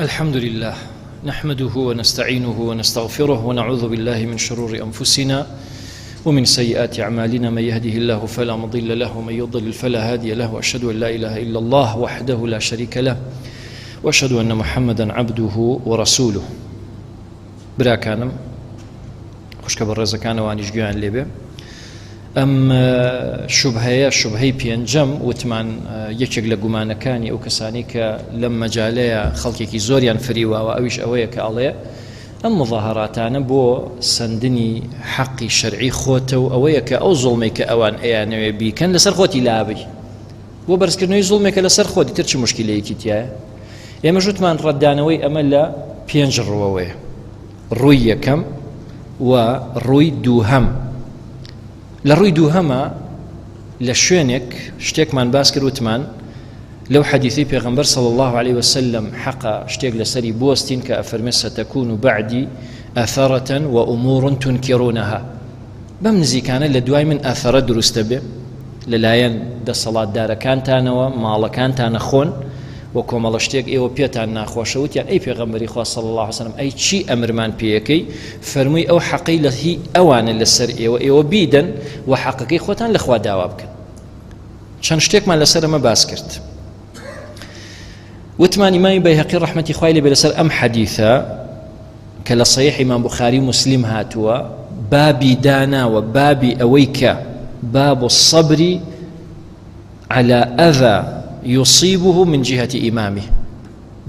الحمد لله نحمده ونستعينه ونستغفره ونعوذ بالله من شرور أنفسنا ومن سيئات أعمالنا من يهده الله فلا مضل له ومن يضلل فلا هادي له وأشهد أن لا إله إلا الله وحده لا شريك له وأشهد أن محمدا عبده ورسوله براکانم خوشکە بەڕێزەکانەوانیش گوێیان لێبێ ئەم شوبهەیە شوبهەی پێنجەم وتمان یەکێک لە گومانەکانی ئەو کەسانی کە لەم مەجالەیە خەڵکێکی زۆریان فریواوە ئەویش ئەوەیە کە ئەڵێ ئەم مظاهراتانە بۆ سندنی حەقی شەرعی خۆتە و ئەوەیە کە ئەو زوڵمەی کە ئەوان ئەیانەوێ بیکەن لەسەر خۆتی لابی بۆ بەرزکردنەوەی زوڵمێکە لەسەر خۆتی تر چ مشکلەیەکی تایە ئێمە ژوتمان ڕەتدانەوەی ئەمە لە پێنج ڕوەوەیە ڕووی یەکەم و ڕووی دووهەم لە ڕووی دووهەمە لە شوێنێک شتێکمان باس کرد وتمان لەو حەدیثی پێغەمبەر صلی الله عليه وسلم حەقە شتێک لەسەری بوەستین کە ئەفەرمێ ستكون بعدی ئەثەرة وأمور تنكرونها بەم نزیکانە لە دوای من ئەثەرە دروستە بێ لەلایەن دەسەڵاتدارەکانتانەوە ماڵەکانتانە خۆن و کۆمەڵە شتێک ئێوە پێتان ناخۆشە وتیان ئەی پێغەمبەری خوا صلی اللە علیه وسلم ئەی چی ئەمرمان پێیەکەی فەرمووی ئەو حەقەی لە هی ئەوانە لەسەر ئێوە ئێوە بیدەن و حەقەکەی خۆتان لە خوا داوا بکەن چەند شتێکمان لەسەر ئەمە باس کرد وتمان ئیمامی بەیهەقی ڕەحمەتی خوای لێ بێ لەسەر ئەم حەدیثە کە لە صحیح ئیمام بوخاری و مسلم هاتووە بابی داناوە بابی ئەوەی کە باب الصبر على أذى يصيبه من جهة إمامه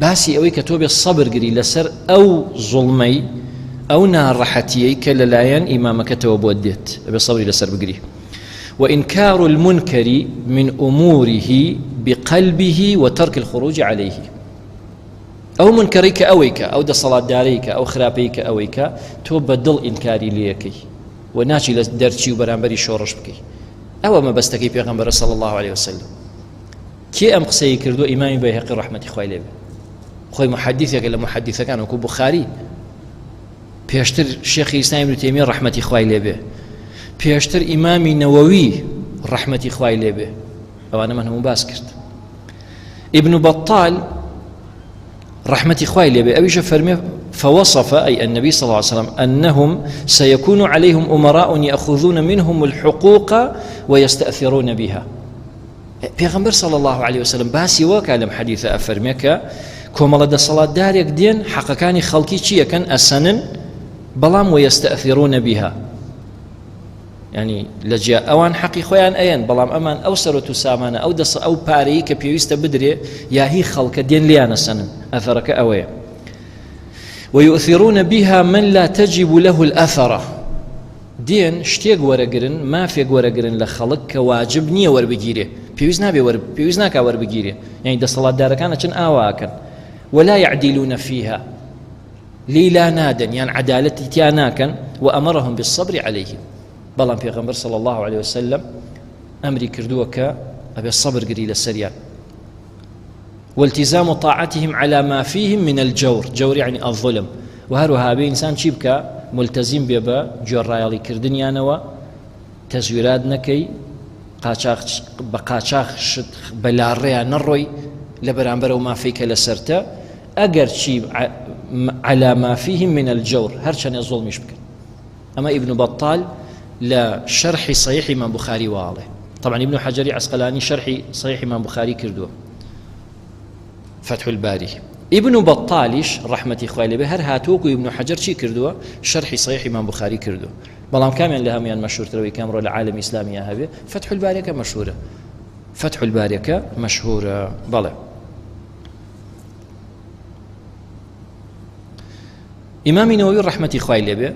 باسی ئەوەی کە تۆ بێ سەبر گری لەسەر ئەو زوڵمەی ئەو ناڕەحەتیەی کە لەلایەن ئیمامەکەتەوە بۆت دێت ئەبێ سەبری لەسەر بگری وإنكار المنكر من أموره بقلبه وترك الخروج عليه ئەو منکەڕی کە ئەوەی کە ئەو دەسەڵاتدارەی کە ئەو خراپەی کە ئەوەی کە تۆ بە دڵ ئینکاری لەکەی و ناچی لە دەرچی و بەرامبەری شۆڕش بکەی ئەوە مەبەستەکەی پێغەمبەرە صلی الله علیه وسلم کێ ئەم قسەی کردو ئیمامی بەیهەقی ڕەحمەتی خوای لێ بێ خۆی محەدیثێکە لە محەدیثەکان وەکو بخاری پێشتر شێخی ئیسلام ابن تەیمیە ڕەحمەتی خوای لێ بێ پێشتر ئیمامی نەوەوی ڕەحمەتی خوای لێ بێ ئەوانە من هەموو باس کرد ابن بطال ڕەحمەتی خوای لێ بێ ئەویشە فەرمێ فوصف أي النبي صلى الله عليه وسلم أنهم سيكون عليهم أمراء يأخذون منهم الحقوق ويستأثرون بها پێغەمبەر صلی الله عليه وسلم باسی وەکا لەم حەدیثە ئەفەرمێ کە کۆمەڵە دەسەڵاتدارێک دێن حەقەکانی خەڵکی چیەکەن ئەسەنن بەڵام ويستأثرون بها ینی لە جیا ئەوان حەقی خۆیان ئەیەن بەڵام ئەمان ئەو سەرۆت و سامانە ئەو دەسە ئەو پارەیە کە پێویستە بدرێ یا هی خەڵکە دێن لیانە سەنن ئەثەرەکە ئەوەیە ويؤثرون بها من لا تجب له الأثرة دێن شتێک وەرەگرن مافێک وەرەگرن لە خەڵک کە واجب نییە وەربگیرێ پێویست نابێ وەر پێویست ناکا وەربگیرێ یعنی دەسەڵاتدارەکان ئەچن ئاواکەن ولا يعدلون فيها لێی لا نادەن یان عەدالەتی تیا ناکەن وأمرهم بالصبر عليه بەڵام پێغەمبەر صلی الله عليه وسلم ئەمری کردووە کە ئەبێ سەبر گری لەسەریان والتزام طاعتهم على ما فيهم من الجور جور يعني الظلم وهروها بێ ئینسان چی بکە ملتزم بێ بە گوێڕایەڵی کردنیانەوە تەزویرات نەکەی قاچاخ بە قاچاخ شت بە لاڕێیان نەڕۆی لە بەرامبەر ئەو مافەی کە لەسەرتە ئەگەر چی على ما فيهم من الجور هەرچەنێ زوڵمیش بکەن ئەمە ئیبن بەتال لە شەرحی صحیح ئیمام بخاری واڵێ طبعا ابن حجری عسقلانی شەرحی صحیح ئیمام بخاری کردووە فتح الباری ابن بەتالیش ڕەحمەتی خوای لێبێ هەر هاتووەکو ابن حجر چی کردووە شەرحی صحیح ئیمام بخاری کردووە بەڵام کامیان لە هەمویان مەشهورترەوەی کامڕۆ لە عالەمی ئیسلامیە هەبێ فتح الباریەکە مەشهورە فتح الباریەکە مەشهورە بەڵێ ئیمامی نەوەوی ڕەحمەتی خوای لێبێ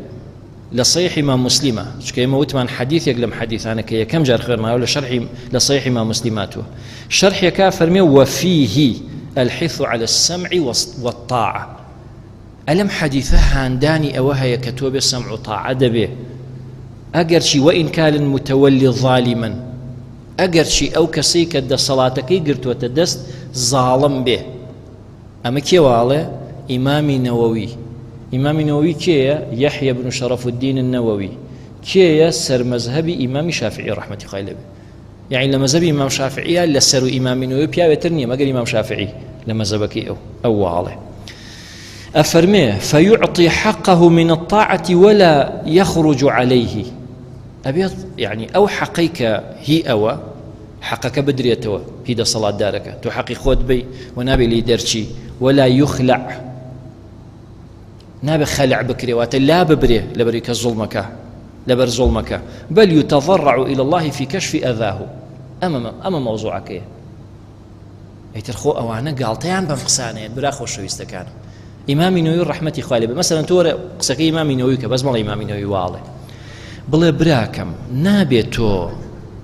لە صحیح ئیمام مسلمە چکە ئێمە وتمان حەدیثێک لەم حەدیثانە کە یەکەم جار خوێنماوە لە شەرحی لە صحیح ئیمام مسلماتوە شەرحێکا فەرمێ وفيه الحث على السمع والطاعة ئەلەم حەدیثە هاندانی ئەوە هەیە کە تۆ بێ سەمع و تاعە دەبێ ئەگەرچی وئین کان المتولی ظالما ئەگەرچی ئەو کەسەی کە دەسەڵاتەکەی گرتووەتە دەست زاڵم بێ ئەمە کێ واڵێ ئیمامی نەوەوی ئیمامی نەوەوی کێیە یەحیە بن شەرەف الدین النەوەوی کێیە سەرمەزهەبی ئیمامی شافعی ڕەحمەتی خوای لێ بێ. یعنی لە مەزەبی ئیمام شافعیە لە سەر و ئیمامی نەوەوی پیاوێتر نییە مەگەر ئیمام شافعی لە مەزەبەکەی ئەو ئەو واڵێ ئەفەرمێ فيعطي حقه من الطاعة ولا يخرج عليه ئەبێت یعنی ئەو حەقەی کە هی ئەوە حەقەکە بدرێتەوە هی دەسەڵاتدارەکە تۆ حەقی خۆت بی و نابێ لی دەرچی ولا يخلع نابێ خەلع بکرێ واتە لا ببرێ لەبەری کە زوڵمەکە لەبەر زوڵمەکە بل يتضرع إلى الله في كشف أذاه ئەمە ئەمە مەوزوعەکەیە ئیتر خۆ ئەوانە گاڵتەیان بەم قسانەیە برا خۆشەویستەکانم ئیمامی نەوەوی ڕەحمەتی خوای لێ بێ مەسەلەن تۆ وەرە قسەکەی ئیمامی نەوەوی کە بەس مەڵێ ئیمامی نەوەوی واڵێ بڵێ براکەم نابێ تۆ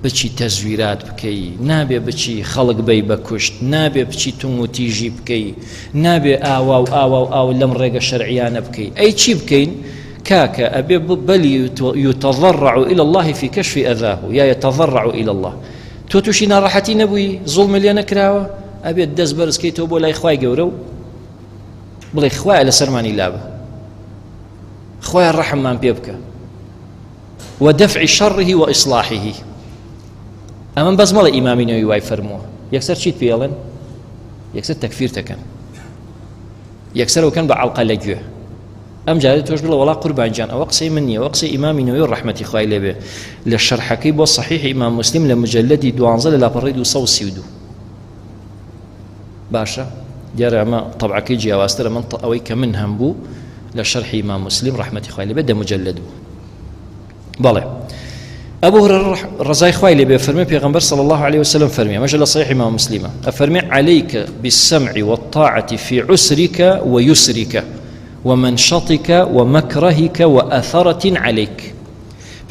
بچی تەزویرات بکەی نابێ بچی خەڵک بەی بە کوشت نابێ بچی تونگ و تیژی بکەی نابێ ئاوا و ئاوا و ئاو لەم ڕێگە شەرعیانە بکەی ئەی چی بکەین کاکە ئەبێ بل يتضرع إلى الله في كشف أذاه یا يتضرع إلى الله تۆ تووشی ناڕەحەتی نەبووی زوڵمت لێ نەکراوە ئەبێت دەست بەرزکەیتەوە بۆ لای خوای گەورە و بڵێ خوایە لەسەرمانی لابە خوایە ڕەحممان پێ بکە ودفع شره وإصلاحه ئەمە بەس مەڵێ ئیمامی نەوی وای فەرمووە یەکسەر چیت پێڵێن یەکسەر تەکفیر دەکەن یەکسەر وکەن بە عەڵقە لە گوێ ئەم جارە تۆش بڵێ وەڵا قوربان گیان ئەوە قسەی من نییە ئەوە قسەی ئیمامی نەوەوی ڕەحمەتی خوای لێ بێ لە شەرحەکەی بۆ صحیح ئیمام مسلم لە مجلدی دوانزە لە لاپەڕەی 232 باشە دیارە ئەمە طبعەکەی جیاوازترە من ئەوەی کە من هەم بوو لە شەرحی ئیمام مسلم ڕەحمەتی خوای لێ بێ دە مجلد بوو بەڵێ أبو هريرة رضاي خوای لێ بێ فەرمی پێغەمبەر صلى الله عليه وسلم فەرمی ئەمەش لە صحيح إمام مسلمة ئەفەرمی عليك بالسمع والطاعة في عسرك ويسرك ومنشطك ومكرهك وأثرة عليك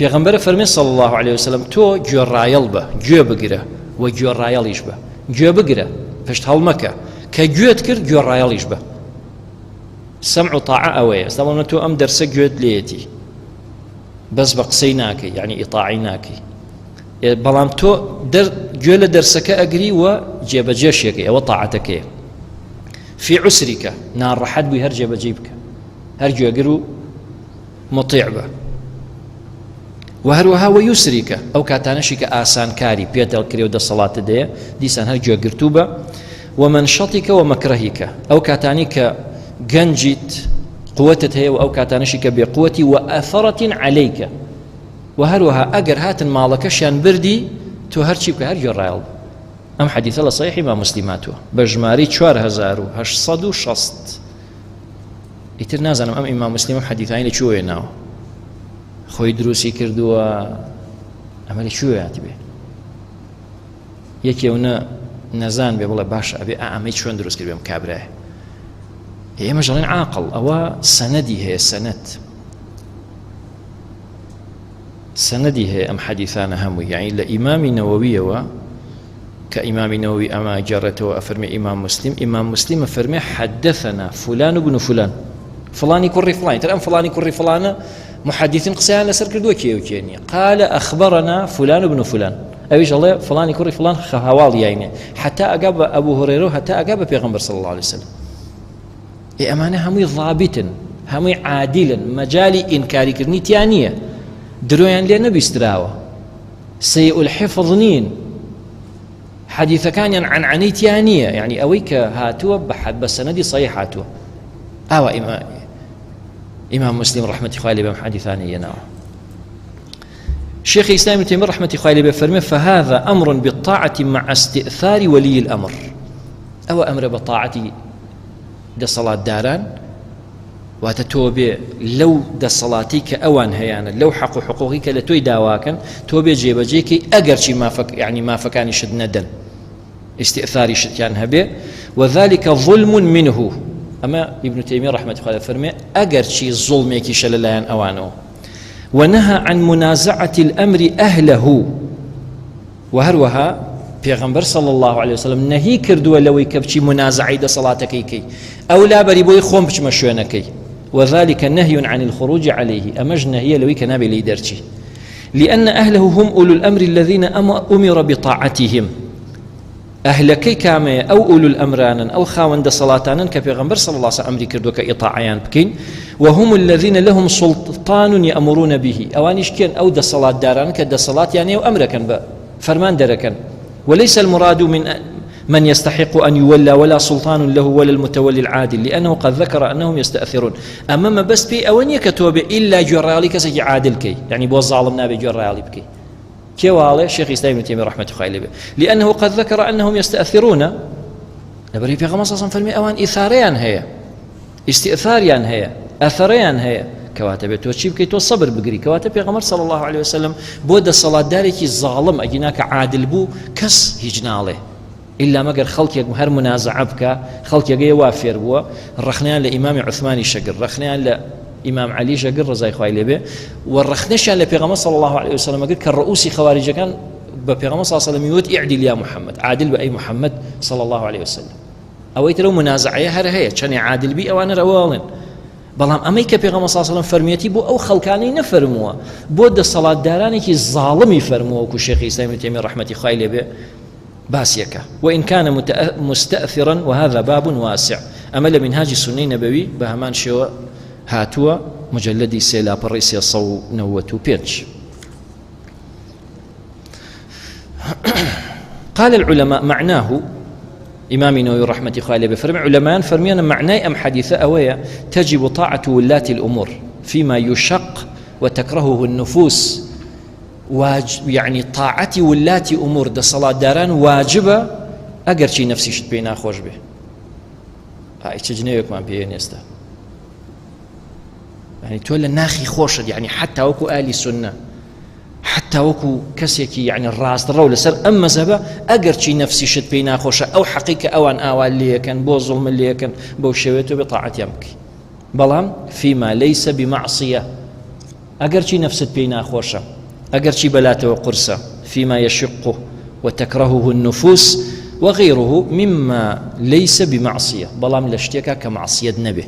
پێغەمبەر فەرمی صلى الله عليه وسلم تۆ گوێڕایەڵ بە گوێ بگرە و گوێڕایەڵیش بە گوێ بگرە پشت هەڵمەکە کە گوێت کرد گوێڕایەڵیش بە سەمع و طاعە ئەوەیە ئێستا بۆ تۆ ئەم دەرسە گوێت لێیەتی بەس بە قسەی ناکەی یعنی ئیتاعی ناکەی بەڵام تۆ گوێ لە دەرسەکە ئەگری و جێبەجێشێکەی ئەوە تاعەتەکەیە فی عسریکە ناڕەحەت بووی هەر جێبەجێی بکە هەر گوێگر و مطیع بە و هەروەها وە یوسریکە ئەو کاتانەشی کە ئاسانکاری پێ دەڵکرێ و دەسەڵاتە دەیە دیسان هەر گوێگرتوو بە ومنشطك ومكرهك ئەو کاتانی کە گەنجیت قوتت هەیە و ئەو کاتانەشی کە بێقوەتی وأثرة عليك و هەروەها ئەگەر هاتن ماڵەکەشیان بردی تۆ هەرچی بکە هەر گوێڕایەڵ ئەم حەدیثە لە صحیح ئیمام مسلم هاتووە بە ژمارەی 4860 ئیتر نازانم ئەم ئیمام مسلم ئەم حەدیثانی لە کوێ ناوە خۆی دروستی کردووە ئەمە لە کوێ هاتبێ یەکێ و نە نەزان بێ بڵێ باشە ئەبێ ئەمەی چۆن دروست کرد بێم کابرایە ئێمە ژەڵێن عاقڵ ئەوە سەنەدی هەیە سەنەد سەنەدی هەیە ئەم حەدیثانە هەمووی یعنی لە ئیمامی نەوەویەوە کە ئیمامی نەوەوی ئەمە گەڕێتەوە ئەفەرمێ ئیمام مسلم ئیمام مسلم فەرمێ حدثنا فلان بن فلان فلانی کوڕی فلانی تر ئەم فلانی کوڕی فلانە محدثین قسەیان لەسەر کردووە کێ و کێ نییە قال أخبرنا فلان بن فلان ئەویش ئەڵێ فلانی کوڕی فلان هەواڵ یاینێ حتا ئەگا بە ئەبوو هورەیرە و هەتا ئەگا بە پێغەمبەر صلی الله عليه وسلم ئێ ئەمانە هەمووی ضابطن هەمووی عادلن مەجالی ئینکاریکردنی تیا نییە درۆیان لێ نەبیستراوە سيء الحفظ نین حەدیثەکانیان عەنعەنەی تیا نییە یعنی ئەوەی کە هاتووە بە حەد بە سەنەدی صحیح هاتووە ئاوا ئیمام مسلم ڕەحمەتی خوای لێ بەم حەدیثانەی هێناوە شيخ إسلام ابن تيمية رحمة الله عليه فرمي فهذا أمر بالطاعة مع استئثار ولي الأمر أو أمر بطاعة دەسەڵاتداران واتە تۆ بێ لەو دەسەڵاتی کە ئەوان هەیانە لەو حەق و حقوقی کە لە تۆی داواکەن تۆ بێ جێبەجێکی ئەگەرچی مافەک یعنی مافەکانیشت نەدەن استئثاری شتیان هەبێ وذلك ظلم منه ئەمە ابن تيمية رحمة الله فەرمێ ئەگەرچی زوڵمێکیشە لەلایەن ئەوانەوە ونهى عن منازعة الأمر أهله وە هەروەها پێغەمبەر صلی اللە علیە وسلم نەهی کردووە لەوەی کە بچی منازعەی دەسەڵاتەکەی کەی ئەو لابەری بۆی خۆم بچمە شوێنەکەی وذلك نهي عن الخروج عليه ئەمەش نەهیە لەوەی کە نابێ لێی دەرچی لأن أهله هم أولو الأمر الذين أمر بطاعتهم ئەهلەکەی کامەیە ئەو ئولو الأمرانن ئەو خاوەن دەسەڵاتانن کە پێغەمبەر صلی الله علیه وسلم ئەمری کردووە کە ئیطاعەیان بکەین وهم الذين لهم سلطان يأمرون به ئەوانیش کێن ئەو دەسەڵاتداران کە دەسەڵاتیان هەیە و ئەمرەکەن بە. فەرمان دەرەکەن. وليس المراد من من يستحق أن يولى ولا سلطان له ولا المتولي العادل لأنه قد ذكر أنهم يستأثرون. ئەمە مەبەست پێی ئەوە نییە کە تۆ بێ ئیلا گوێڕایەڵی کەسێکی عادل کەی، یعنی بۆ زاڵم نابێ گوێڕایەڵی بکەی. کێ واڵێ؟ شێخ ئیسلام ابن تەیمیە ڕەحمەتی خوای لێ بێ. لأنه قد ذكر أنهم يستأثرون. لەبەرئەوەی پێغەمبەر صلی الله علیه وسلم فەرمی ئەوان ئیثارەیان هەیە، ئیستئثاریان هەیە، ئەثەرەیان هەیە، کەواتە بێت تۆ چی بکەیت؟ تۆ سەبر بگری. کەواتە پێغەمبەر صلی الله علیه وسلم بۆ دەسەڵاتدارێکی زاڵم ئەگینا کە عادل بوو کەس هیچ ناڵێ، ئیلا مەگەر خەڵکێک هەر منازعە بکە، خەڵکێک وا فێر بووە ڕەخنەیان لە ئیمامی عوثمانی شەگر، ڕەخنەیان لە ئیمام عەلی شەگر ڕەزای خوای لێبێ، و ڕەخنەشیان لە پێغەمبەر صلی الله علیه وسلم کرد کە ڕؤوسی خەواریجەکان بە پێغەمبەر صلی الله علیه وسلم وت اعدل یا محمد، عادل بە ئەی محمد صلی الله علیه وسلم. ئەوەی تر ئەو منازعەیە هەر هەیە، چەنێ عادل بی ئەوانە ئەوە ئەڵێن. بەڵام ئەمەی کە پێغەمبەر صلی الله علیه وسلم فەرمیەتی بۆ ئەو خەڵکانەی نەفەرمووە، بۆ دەسەڵاتدارانێکی زاڵمی فەرمووە، وەکو شێخی ئیسلام ابن تەیمیە ڕەحمەتی خوای لێبێ باسیەکە. وإن كان مستأثرا وهذا باب واسع. ئەمە لە منهاج سنەی نەبەوی بە هەمان شێوە هاتووە، مجلدی سێ لاپەڕەی 395. قال العلماء معناه، إمام نووي رحمة الله عليه بفرمي علماء فرمينا معناه أم حديث أويا تجب طاعة ولاة الأمور فيما يشق وتكرهه النفوس. يعني طاعة ولاة أمور ده صلاة داران واجبة أجر شي نفسي شت بينا خوش به. هاي تجنيك ما بين يستا. يعني تولى ناخي خوش، يعني حتى وكو آل سنة، حتى وكو كسيكي يعني الراس رو لسر أما زبا أجر شي نفسي شت بينا خوشة أو حقيقة أو أن أوال لي كان بو ظلم لي كان بو شويته بطاعة يمكي. بلام فيما ليس بمعصية أجر شي نفست بينا خوشة أجر شي بلاته وقرصة فيما يشقه وتكرهه النفوس وغيره مما ليس بمعصية. بلام لشتيكا كمعصية نبي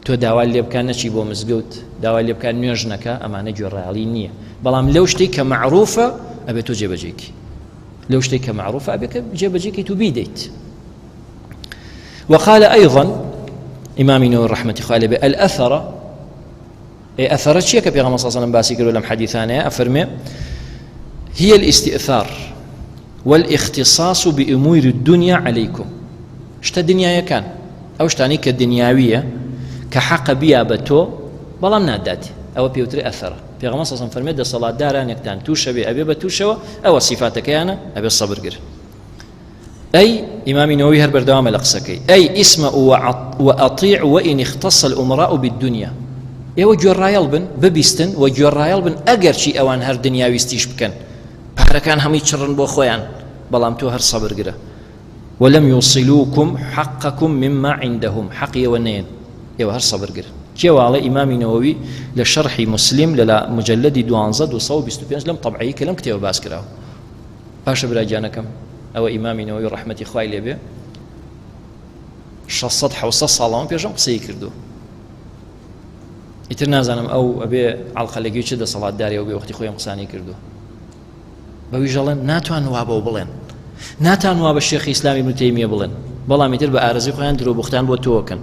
تۆ داوا لێ بکە نەچی بۆ مزگەوت، داوا لێ بکە نوێژ نەکە، ئەمانە گوێڕایەڵی نییە. بەڵام لەو شتێک کە مەعروفە ئەبێت تۆ جێبەجێکی، لەو شتێک کە مەعروفە ئەبێت کە جێبەجێکی تو بیدەیت. وقال أيضا إمام نووي رحمة الله عليه الأثر، إيه أثر چییە کە پێغەمبەر صلی الله علیه وسلم باسی کردو لەم حەدیثانەیە؟ ئەفەرمێ هي الاستئثار والاختصاص بأمور الدنيا عليكم. شتە دنیایەکان، ئەو شتانەی کە دنیاویە کە حەقە بیا بە تۆ بەڵام نادات، ئەوە پێوترێ ئەثەرە. پێغەمبەر صلی الله علیه وسلم فەرمێ دەسەڵاتدارانێکتان تووشە بێ ئەبێ بە تووشەوە، ئەوە صفاتەکەیانە ئەبێ سەبرگر. ئەی ئیمامی نەوەوی هەر بەردەوامە لە قسەکەی، ئەی ئیسمە وأطيع وإن اختص الأمراء بالدنيا. ئێوە گوێڕایەڵ بن، ببیستن و گوێڕایەڵ بن ئەگەرچی ئەوان هەر دنیاویستیش بکەن، پارەکان هەمووی چڕن بۆ خۆیان، بەڵام تۆ هەر سەبرگرە. ولم يوصلوكم حقكم مما عندهم، حقي ونين ئێوە هەر سەبرگر. کێ واڵێ؟ ئیمامی نەوەوی لە شەرحی مسلم لە مجلدی دوانزە 225 لەم طبعەیە کە لەم کتێبە باس کراوە. باشە برا گیانەکەم، ئەوە ئیمامی نەوەوی ڕەحمەتی خوای لێبێ شەشسەد حەوسەد ساڵەوە پێشم قسەی کردو. ئیتر نازانم ئەو ئەبێ عەڵقەلەگی چه دەسەڵاتدارێ و بێ وەختی خۆی ئەم قسانەی کردو. بەویش ئەڵێن ناتوان وا بەو بڵێن، ناتان وا بە شێخی ئیسلامی ابن تەیمیە بڵێن، بەڵام ئیتر بە ئارەزوی خۆیان درۆ بوختان بۆ تۆکەن.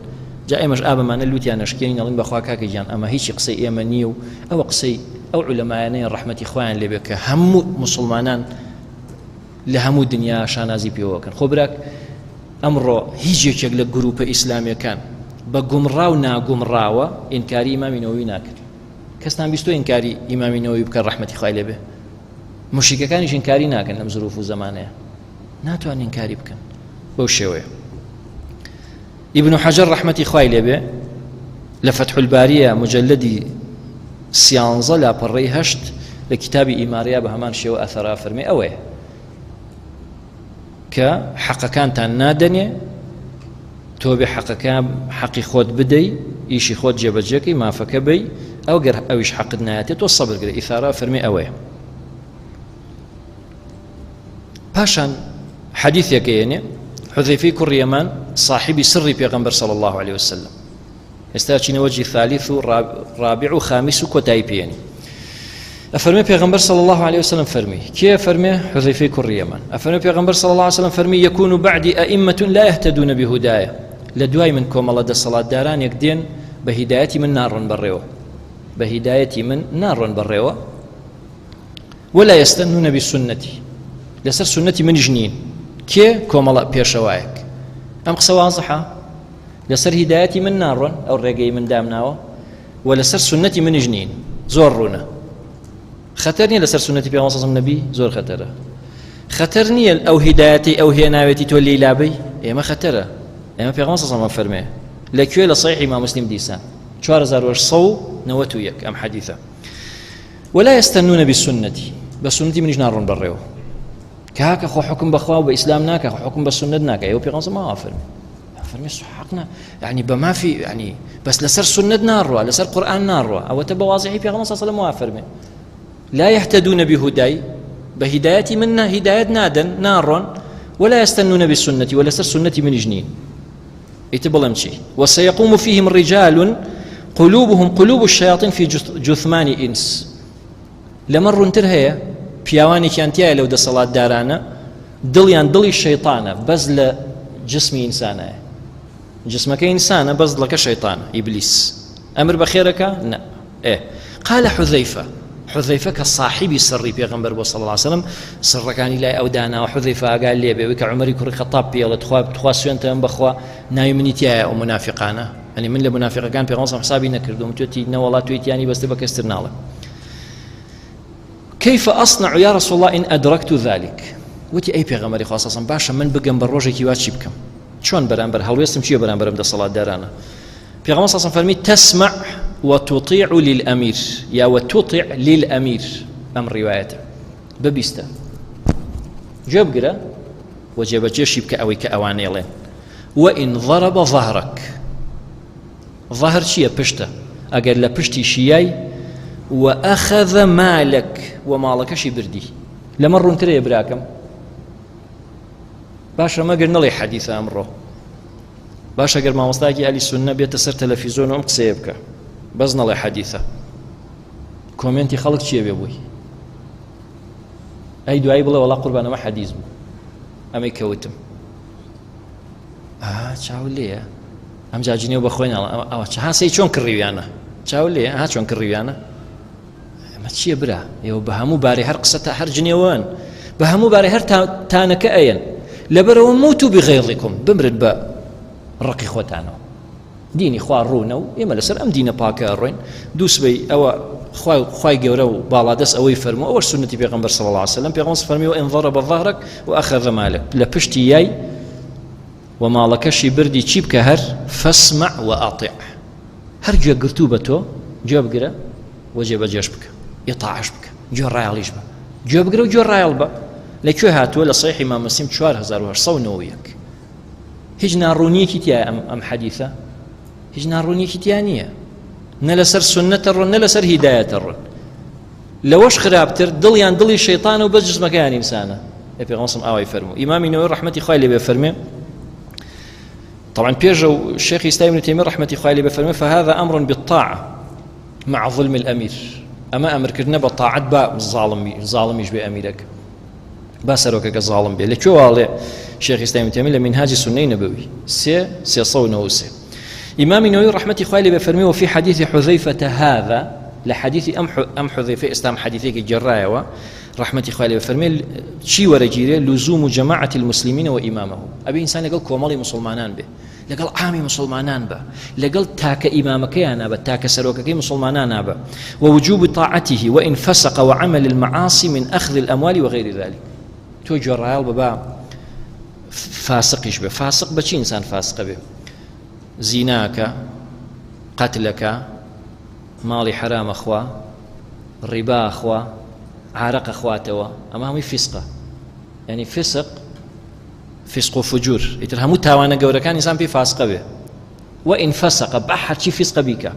جا ئێمەش ئابەمانە لوتیان نەشکێنین، ئەڵێن بەخوا کاکە گیان ئەمە هیچی قسەی ئێمە نییە و ئەوە قسەی ئەو عولەمایانەیە ڕەحمەتی خۆیان لێبێ کە هەموو مسلمانان لە هەموو دنیا شانازی پێوەکەن. خۆ براک ئەمڕۆ هیچ یەکێک لە گروپە ئیسلامیەکان بە گومڕا و ناگومڕاوە ئینکاری ئیمامی نەوەوی ناکرد. کەستان بیستۆ ئینکاری ئیمامی نەوەوی بکەن ڕەحمەتی خوای لێبێ؟ مشریکەکانیش ئینکاری ناکەن لەم زروف و زەمانەیە، ناتوانن ئینکاری بکەن بەو شێوەیە. ئیبن حەجەر ڕەحمەتی خوای لێبێ لە فەتح الباریە مجلدی سیانزە لاپەڕەی هەشت لە کتابی ئیماریا بە هەمان شێوە ئەثەرا فەرمێ ئەوەیە کە حەقەکانتان نادەنێ، تۆ بێ حەقەکە حەقی خۆت بدەی، ئیشی خۆت جێبەجێکەی، مافەکە بەی، ئەو گەر ئەویش حەقت نایەتێ تۆ سەبر گرە. ئیثارا فەرمێ ئەوەیە. پاشان حەدیثێکە یەنێ حذیفەی کوڕی یەمان صاحبی سڕی پێغەمبەر صلی الله علیه وسلم، ئێستا چینە وەجی ثالث و رابع و خامس و کۆتایی پێیەنی. ئەفەرمێ پێغەمبەر صلی الله علیه وسلم فەرمی، کێ فەرمێ؟ حذیفەی کوڕی یەمان. ئەفەرمێ پێغەمبەر صلی الله علیه وسلم فەرمی یەکون بعدی ئەئمة لا يهتدون بهدايا، لە دوای من کۆمەڵە دەسەڵاتدارانێک دێن بە هیدایەتی من ناڕۆن بەڕێوە، بە هیدایەتی من ناڕۆن بەڕێوە، ولا يستنون بسنتي. لەسەر سوننەتی منیش نین. کێ؟ کۆمەڵە پێشەوایەک. ئەم قسە وازحە؟ لەسەر هیدایەتی من ناڕۆن، ئەو ڕێگەی من دامناوە، و لەسەر سوننەتی منیش نین. زۆر ڕوونە. خەتەر نییە لەسەر سوننەتی پێغەمبەر صلی الله نەبی؟ زۆر خەتەرە. خەتەر نییە ئەو هیدایەتی ئەو هێناوێتی تۆ لێی لابەی؟ ئێمە خەتەرە. ئێمە پێغەمبەر صلی الله فەرمێ لە کوێ؟ لە صحیح ئیمام مسلم دیسان 4891 ئەم حەدیثە. ولا يستنون بسنتي بە سوننەتی منیش ناڕۆن بەڕێوە. کاکە خۆ حکم بەخوا و بە ئیسلام ناکە، خۆ حکم بە سوننەت ناکە. ئێوە پێغەمبەر ما فەرمی فەرمی حەقنا یعنی بە مافی یعنی بەس لەسەر سوننەت ناڕوا، لەسەر قورئان ناڕوا. ئەوەتە بە وازحی پێغەمبەر صلی الله علیه و سلم وا فەرمی لا يهتدون بهداي بە هیدایەتی من نا هیدایەت نادەن ناڕۆن. ولا يستنون بسنتي ولا سر سنتي من جنين. ئیتر بڵێم چی؟ وسيقوم فيهم رجال قلوبهم قلوب الشياطين في جثمان إنس. لەمە ڕوونتر هەیە پیاوانێکیان تایە لەو دەسەڵاتدارانە دڵیان دڵی شەیطانە بەس لە جسمی ئینسانایە، جسمەکە ئینسانە بەس دڵەکە شەیطانە ئیبلیس. ئەمر بە خێرەکە نە. ئێ قال حذيفة، حذيفة کە صاحبی سڕی پێغەمبەر بۆ صلی الله علیه وسلم سڕەکانی لای ئەو داناوە. حذيفة ئاگا لێ بێ کە عومەری کوڕی خەتاب پێڵێت تخوا تخوا سوێنتەم بەخوا ناوی منی تایە ئەو منافقانە، یعنی من لە منافقەکان پێغەمبەر حسابی نەکردوم توێتی نەوەڵا توێتیانی بەستە بە کەستر ناڵێ. كيف أصنع يا رسول الله إن أدركت ذلك؟ وتی ئەی پێغەمبەری خوا صلی الله علیه وسلم باشە من بگەم بە ڕۆژێکی وا چی بکەم؟ چۆن بەرامبەر هەڵوێستم چییە بەرامبەرم دەسەڵاتدارانە؟ پێغەمبەر صلی الله علیه وسلم فەرمی تسمع وتطيع للأمير یا وتطع للأمير. ئەم ڕیوایەتە ببیستە گوێ بگرە و جێبەجێشی بکە ئەوەی کە ئەوانەیڵێن. وإن ضرب ظهرك، ظهر چییە؟ پشتە. ئەگەر لە پشتی شیای وأخذ مالك و ماڵەکەشی بردی. لەمە ڕوونترەیە براکەم. باشە مەگەر نەڵێ حەدیثە ئەمڕۆ. باشە گەر مامۆستایەکی ئەهلی سوننە بێتە سەر تەلەفیزۆن و ئەم قسەیە بکە بەس نەڵێ حەدیثە، کۆمێنتی خەڵک چییە بێ بووی؟ ئەی دوایی بڵێ وەڵا قوربان ئەمە حەدیث بوو ئەمەی کەوتم. ئا چاو لێیە ئەم جاجینەوە بە خۆی ناڵێ. ئەوە چ هاسەی چۆن کڕیویانە؟ چاو لێیە ها چۆن کڕیویانە؟ ئەمە چییە برا؟ ئێوە بە هەموو بارێ هەر قسە تا هەر جنێوان، بە هەموو بارێ هەر تانەکە ئەیەن. لەبەرەوە موتو بغەیظکم، بمرن بە ڕقی خۆتانەوە. دینی خوا ڕوونە و ئێمە لەسەر ئەم دینە پاکە ڕۆین. دووسبەی ئەوە خوای گەورە و باڵادەست ئەوەی فەرموو، ئەوەش سوننەتی پێغەمبەر صلی الله علیه وسلم. پێغەمبەر فەرمی وإن ضرب ظهرك وأخذ مالك، لە پشتی یای و ماڵەکەشی بردی چی بکە؟ هەر فاسمع وأطع، هەر گوێ گرتوو بە تۆ گوێ بگرە و جێبەجێش بکە، ئیطاعەش بکە، گوێ ڕایەڵیش بە، گوێ بگرە و گوێ ڕایەڵ بە. لە کوێ هاتووە؟ لە صحیح ئیمام مسلم 4891. هیچ ناڕوونیەکی تایە ئەم حەدیثە، هیچ ناڕوونیەکی تیا نییە، نە لەسەر سوننەتە ڕۆن نە لەسەر هیدایەتە ڕۆن. لەوەش خراپتر دڵیان دڵی شەیطانە و بەس جسمەکەیان ئینسانە. ئێ پێغەمبەر صلی ئاوای فەرموو. ئیمامی نەوەوی ڕەحمەتی خوای لێ بێ فەرمێ، طبعا بيجو الشيخ إسلام ابن تيمية رحمة الله عليه بفرمي فهذا أمر بالطاعة مع ظلم الأمير. أما أمر كرنا بالطاعة با ظالم، ظالم يشبه أميرك با سروكك ظالم بي. لكو والي شيخ إسلام ابن تيمية لمنهاج السنة النبوي سي سي صو نو سي. إمام النووي رحمة الله عليه بفرمي وفي حديث حذيفة هذا لحديث أم حذيفة إسلام حديثك الجراية رحمة الله عليه بفرمي شي ورجيري لزوم جماعة المسلمين وإمامهم. أبي إنسان لقل كومالي مسلمانان به، لقل عامي مسلمانان به، لقل تاك إمامك يا نابا، تاك سروكك مسلمانان نابا، ووجوب طاعته وإن فسق وعمل المعاصي من أخذ الأموال وغير ذلك. تو جرايل بابا فاسق يشبه فاسق بچي إنسان فاسق به، زیناکە، قەتلەکە، ماڵی حرامە خوا، ڕیبا خوا، عارەقە خواتەوە، ئەمە هەمووی فیسقە. یعنی فسق، فسق و فجور، ئیتر هەموو تاوانە گەورەکان ئینسان پێی فاسقە بێ. وإن فسق بە هەرچی فسقە بیکە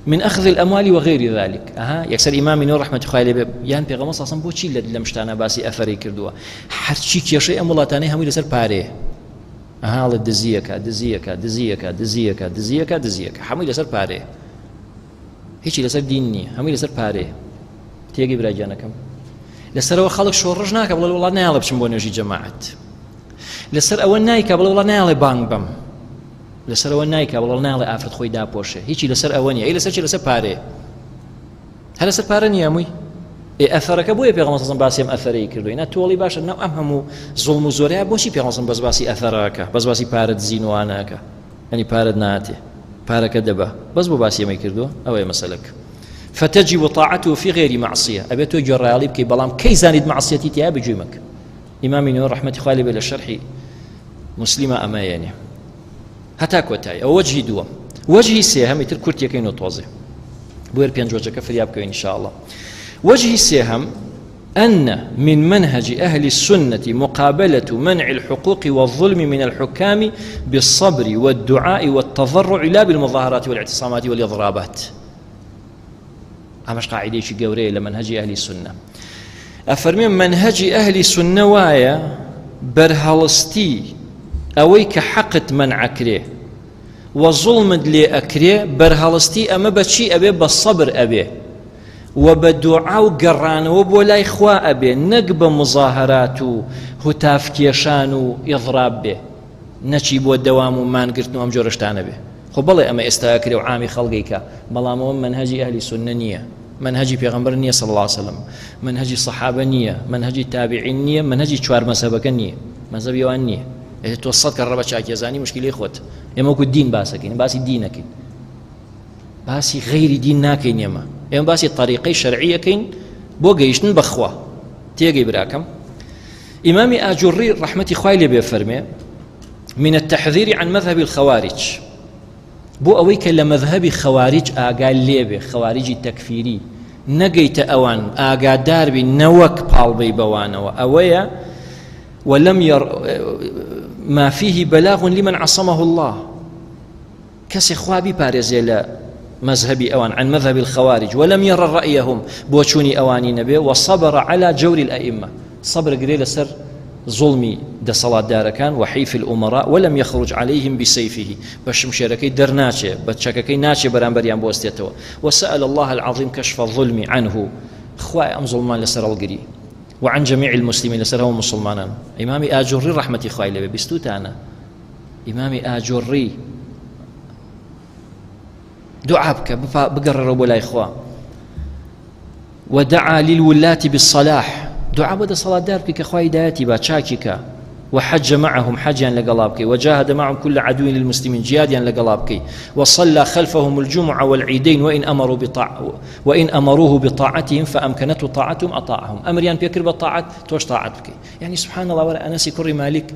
من أخذ الأموال وغير ذلك. أها يكسر إمام نور رحمة الله عليه يان پیغمبر صلى الله عليه وسلم بۆچی لەم شتانە باسی ئەفەری کردووە؟ هەرچی کێشەی ئەم وڵاتانەی هەمووی لەسەر پارەیە. ئەها ئەڵێ دزیەکە، دزیەکە، دزیەکە، دزیەکە، دزیەکە، دزیەکە، هەمووی لەسەر پارەیە، هیچی لەسەر دین نییە، هەمووی لەسەر پارەیە. تێگەی براگیانەکەم لەسەرەوە خەڵک شۆڕش ناکە بڵێ وڵات نایەڵێ بچم بۆ نوێژی جەماعەت، لەسەر ئەوە نایکە بڵێ وڵات نایەڵێ بانگ بەم، لەسەرەوە نایکە بڵێ نایەڵێ ئافرەت خۆی داپۆشێ، هیچی لەسەر ئەوە نییە. ئەی لەسەر چی؟ لەسەر پارەیە. هەر لەسەر پارە نییە هەمووی. ئێ ئەثەرەکە بۆیە پێغەمبەر صلی باسی ئەم ئەثەرەی کردووە نا تۆڵی باشە ناو ئەم هەموو زوڵم و زۆرەیە بۆچی پێغەمبەر بەس باسی ئەثەرەکە بەس باسی پارە دزین و وانەکە یعنی پارەت ناتێ پارەکە دەبە بەس بۆ باسی ئەمەی کردووە ئەوەیە مەسەلەکە فتجب طاعته في غير معصية ئەبێت تۆ گوێڕایەڵی بکەی بەڵام کەی زانیت معصیەتی تیا بگوێ مەکە ئیمامی نوێ ڕەحمەتی خوای لێ بێ لە شەرحی مسلمە ئەمە یەنێ هەتا کۆتایی ئەوە وەجهی دووەم وەجهی سێهەم ئیتر کورتیەکەین و تۆزێ بۆیە پێنج وەجەکە فریا بکەوین إن شاء الله وەجهی سێهەم أن من منهج أهل السنة مقابلة منع الحقوق والظلم من الحكام بالصبر والدعاء والتضرع لا بالمظاهرات والاعتصامات والإضرابات ئەمەش قاعیدەیەکی گەورەیە لە مەنهەجی ئەهلی سوننە ئەفەرمێ مەنهەجی ئەهلی سوننە وایە بەرهەڵستی ئەوەی کە حەقت مەنعەکرێ و زوڵمت لێ ئەکرێ بەرهەڵستی ئەمە بەچی ئەبێ بە سەبر ئەبێ و بە دوعا و گەڕانەوە بۆ لای خوا ئەبێ نەک بە مزاهرات و هتافکێشان و ئیضراب بێ نەچی بۆ دەوام و مانگرتن و ئەم جۆرە شتانە بێ خۆ بەڵێ ئەمە ئێستا ئەکرێ و عامی خەڵگەی کە بەڵام ئەوە مەنهەجی ئەهلی سوننە نییە مەنهەجی پێغەمبەر نییە صلی الله علیه وسلم مەنهەجی صحابە نییە مەنهەجی تابعین نییە مەنهەجی چوار مەزهەبەکە نییە مەزهەبی ئەوان نییە ئێ تۆ سەد کەڕە بە چاکیەزانی مشکلەی خۆت ئێمە وەکو دین باسەکەین باسی دینەکەین باسی غەیری دین ناکەین ئێمە ئێمە باسی طریقەی شەرعیەکەین بۆ گەیشتن بەخوا تێگەی براکەم ئیمامی ئاجوڕی ڕەحمەتی خوای لێ بێ فەرمێ من التحذير عن مذهب الخوارج بۆ ئەوەی کە لە مەذهبی خەواریج ئاگا لێبێ خەواریجی تەکفیری نەگەیتە ئەوان ئاگاداربی نەوەک پاڵبەی بەوانەوە ئەوەیە ولم ير ما فيه بلاغ لمن عصمه الله کەسێ خوا بیپارێزێ لە مەزهەبی ئەوان عن مذهب الخوارج ولم ير رأيهم بۆچوونی ئەوانی نەبێ وصبر على جور الأئمة صبر گرێ لەسەر زوڵمی دەسەڵاتدارەکان وحیف الأمراء ولم يخرج عليهم بسيفه بە شمشێرەکەی دەرناچێ بە چەکەکەی ناچێ بەرامبەریان بوەستێتەوە وسأل الله العظيم كشف الظلم عنه خوای ئەم زوڵمان لەسەر هەڵگری وعن جميع المسلمين لەسەر هەموو مسلمانان ئیمامی ئاجوڕی ڕەحمەتی خوای لێبێ بیستوتانە ئیمامی ئاجوڕی دوعا بکە بگەڕێرەوە بۆ لای خوا ودعا للولاة بالصلاح دوعا بۆ دەسەڵاتدار بکە کە خوا هیدایەتی با چاکی کە وحج معهم حجیان لەگەڵا بکەی وجاهد معهم كل عدو للمسلمين جیادیان لەگەڵا بکەی وصلى خلفهم الجمعة والعيدين وإن أمروا بطاع وإن أمروه بطاعتهم فأمكنته طاعتهم أطاعهم أمريان بيكر بطاعت توش طاعت بكي يعني سبحان الله ولا أنسي كري مالك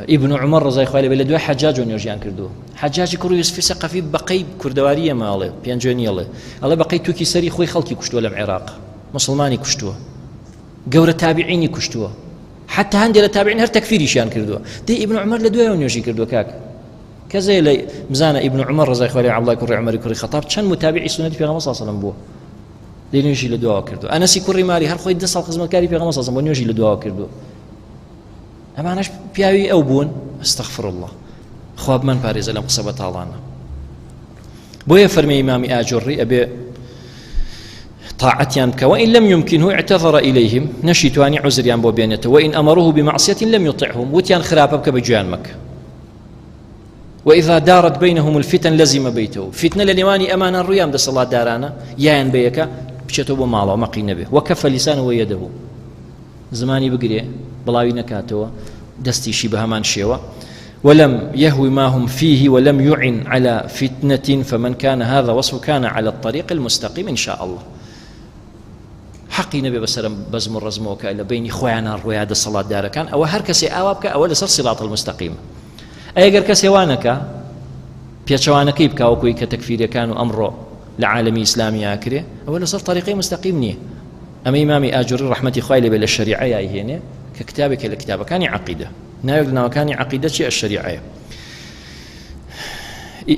ئیبن عومەر ڕەزای خوای لێ بێ لە دوای حەجاجەوە نوێژیان کردووە حەجاجی کوڕی یوسفی سەقەفی بەقەی کوردەواری ئێمە ئەڵێ پێنجوێنی ئەڵێ ئەڵێ بەقەی توکی سەری خۆی خەڵکی کوشتووە لەم عێراق مسلمانی کوشتووە گەورە تابعینی کوشتووە حتی هەندێک لە تابعین هەر تەکفیریشیان کردووە دەی ئیبن عومەر لە دوایەوە نوێژی کردووە کاک کەسێ لە بزانە ئیبن عومەر ڕەزای خوای لێ عەبدوڵای کوڕی عومەری کوڕی خەتاب چەند متابعی سوننەتی پێغەمبەر صلی الله علیه و سلم بووە دەی نوێژی لە دواوە کردووە ئەنەسی کوڕی مالی هەر خۆی دە ساڵ خزمەتکاری پێغەمبەر صلی الله علیه و سلم بووە نوێژی لە دواوە کردووە ئەمانەش پیاوی ئەو بوون استغفر الله خوا بمان پارێزە لەم قسە بەتاڵانە بۆیە فەرمی ئیمامی ئاجوڕی ئەبێ طاعتیان بکە وإن لم يمكنه اعتذر إليهم نەشی توانی عذریان بۆ بێنێتەوە وإن أمروه بمعصية لم يطعهم وتیان خراپە بکە بە گوێیان مەکە وإذا دارت بينهم الفتن لزم بيته فتنە لە نێوانی ئەمانە ڕوویان دەسەڵاتدارانە یان بەیەکە بچێتەوە بۆ ماڵەوە مەقی نەبێ وەکەفە لسانه ويده زمانی بگرێ بڵاوی نەکاتەوە دەستیشی بە هەمان شێوە ولم يهوي ما هم فيه ولم يعن على فتنة فمن كان هذا وصف كان على الطريق المستقيم إن شاء الله حەقی نەبێ بەسەرم بەزم و ڕەزمەوە کە لە بینی خۆیانە ڕۆیا دەسەڵاتدارەکان ئەوە هەر کەسێ ئاوا بکە ئەوە لەسەر صراط المستقیم ئەگەر کەسێ وانەکە پێچەوانەکەی بکە وەکوی کە تەکفیرەکان و ئەمڕۆ لە عالەمی ئیسلامی ئاکرێ ئەوە لەسەر طریقەی مستەقیم نییە ئەمە ئیمامی ئاجوڕی ڕەحمەتی خوای لێبێ لە شەریعە یای هێنێ کە کتابێکە لە کتابەکانی عەقیدە ناوێک لە ناوەکانی عەقیدە چی الشەریعەیە